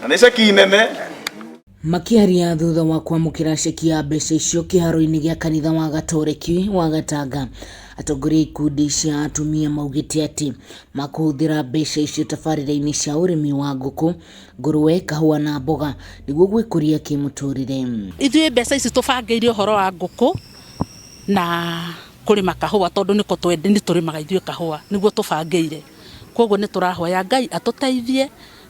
Na nĩ ceki nene. Makĩaria thutha wa kwamũkĩra ceki ya mbeca icio kĩharo-inĩ gĩa kanitha wa Gatoreki wa Gatanga, atongoria a ikundi cia atumia maugĩte atĩ makũhũthĩra mbeca icio tabarĩra-inĩ cia ũrĩmi wa ngũkũ, ngũrũwe, kahũa na mboga nĩguo gwĩkũria kĩmũtũrĩre. Ithuĩ mbeca ici tũbangĩire ũhoro wa ngũkũ na kũrĩma kahũa tondũ nĩko twende nĩ tũrĩmaga ithuĩ kahũa nĩguo tũbangĩire. Kwoguo nĩ tũrahoya Ngai atũteithie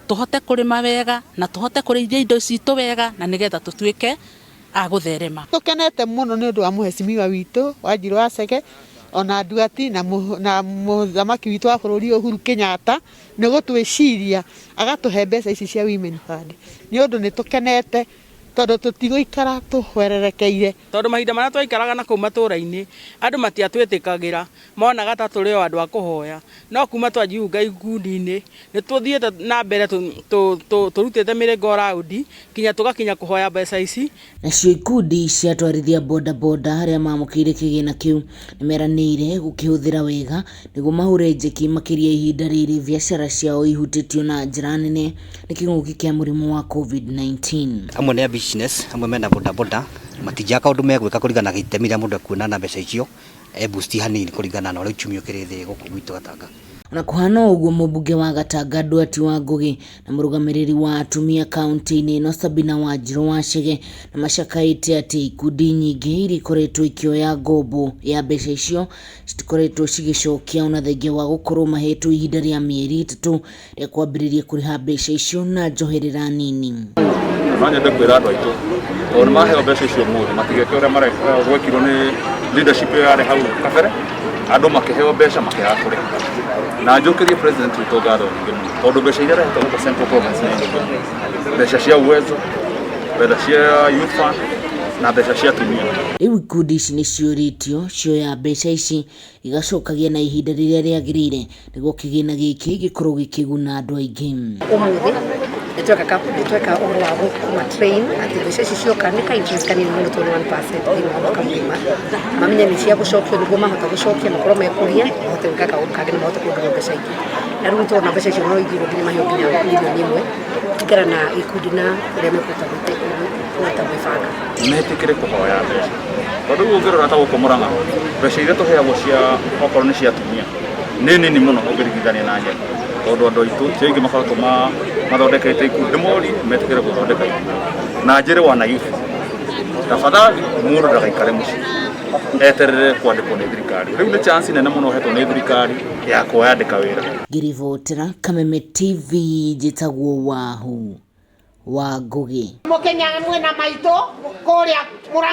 tũhote kũrĩma wega na tũhote kũrĩithia indo citũ wega na nĩgetha tũtuĩke a gũtherema. Tũkenete mũno nĩ ũndũ wa mũhecimiwa witũ Wanjirũ wa Chege ona Nduati na mũthamaki witũ wa bũrũri Uhuru Kenyatta nĩ gũtwĩciria agatũhe mbeca ici cia Women Fund nĩ ũndũ nĩ tũkenete tondũ tũtigũikara tũhwererekeire. Tondũ mahinda marĩa twaikaraga na kũu matũra-inĩ andũ matiatwĩtĩkagĩra, monaga ta tũrĩ o andũ a kũhoya. No kuma twajiunga ikundi-inĩ nĩ tũthiĩte na mbere tũrutĩte mĩrĩngo raũndi nginya tũgakinya kũhoya mbeca ici. Nacio ikundi cia atwarithia boda boda arĩa maamũkĩire kĩgĩna kĩu nĩ meranĩire gũkĩhũthĩra wega nĩguo mahũre njeki makĩria ihinda rĩrĩ biacara ciao ihutĩtio na njĩra nene nĩ kĩng'ũki kĩa mũrimũ wa Covid-19. Amwe nĩ a business, amwe mena boda boda, matinjĩraga kaũndũ megwĩka kũringana na gĩtemi rĩa mũndũ ekuona na mbeca icio, e boost hanini kũringana na ũrĩa uchumi ũkĩrĩ thĩ gũkũ gwitũ Gatanga. Ona kũhana ũguo mũmbunge wa Gatanga Nduati wa Ngũgĩ na mũrũgamĩrĩri wa atumia kaunti-inĩ ĩno Sabina Wanjirũ wa Chege nĩ macakaĩte atĩ ikundi nyingĩ iria ikoretwo ikĩoya ngombo ya mbeca icio citikoretwo cigĩcokia ona thengia wa gũkorwo mahetwo ihinda rĩa mĩeri ĩtatũ rĩa kwambĩrĩria kũrĩha mbeca icio na njoherera nini. No nyende kwĩra andũ aitũ tondũ nĩ maheo mbeca icio ũmũthĩ matigeke ũrĩa gwekirwo nĩ leadership ĩyo yarĩ hau kabere, andũ makĩheo mbeca makĩaga kũrĩha. Na njũkĩrie president witũ ngatho nyingĩ mũno tondũ mbeca iria arehete gũkũ Central Province nĩ nyingĩ mũno. Mbeca cia Uwezo, mbeca cia Youth Fund na mbeca cia atumia. Rĩu ikundi ici nĩ ciũrĩtio cioya mbeca ici igacokagia na ihinda rĩrĩa rĩagĩrĩire nĩguo kĩgĩna gĩkĩ gĩkorwo gĩkĩguna andũ aingĩ. Ũmũthĩ nĩtweka ũhoro wa gũkũma train atĩ mbeca ici cioka nĩ ka interest kanini mũno tondũ 1% thĩinĩ wa mwaka mũgima, mamenye nĩ cia gũcokio nĩguo mahota gũcokia makorwo mekũria mahote gwĩka kaũndũ kangĩ na mahote kuongerera mbeca ingĩ. Na rĩu nĩtũrona mbeca icio no ithiĩ nginya maheo nginya mirioni ĩmwe kũringana na gĩkundi na ũrĩa mekũhota gwĩbanga. Metĩkĩre kũhoya mbeca tondũ rĩu ũngĩrora ta gũkũ Mũrang'a mbeca iria tũheagwo cia okorwo nĩ cia atumia nĩ nini mũno ũngĩringithania na Nyeri tondũ andũ aitũ ti aingĩ makoretwo mathondekete ikundi. Ndĩmorie metĩkĩre gũthondeka ikundi na njĩre wana youth tafadhali mũndũ ndagaikare mũciĩ eterere kwandĩkwo nĩ thirikari. Rĩu nĩ chance nene mũno ũhetwo nĩ thirikari ya kwĩyandĩka wĩra. Ngĩribotera Kameme TV njĩtagwo Wahu wa Ngũgĩ. Mũkenya mwena maitũ kũrĩa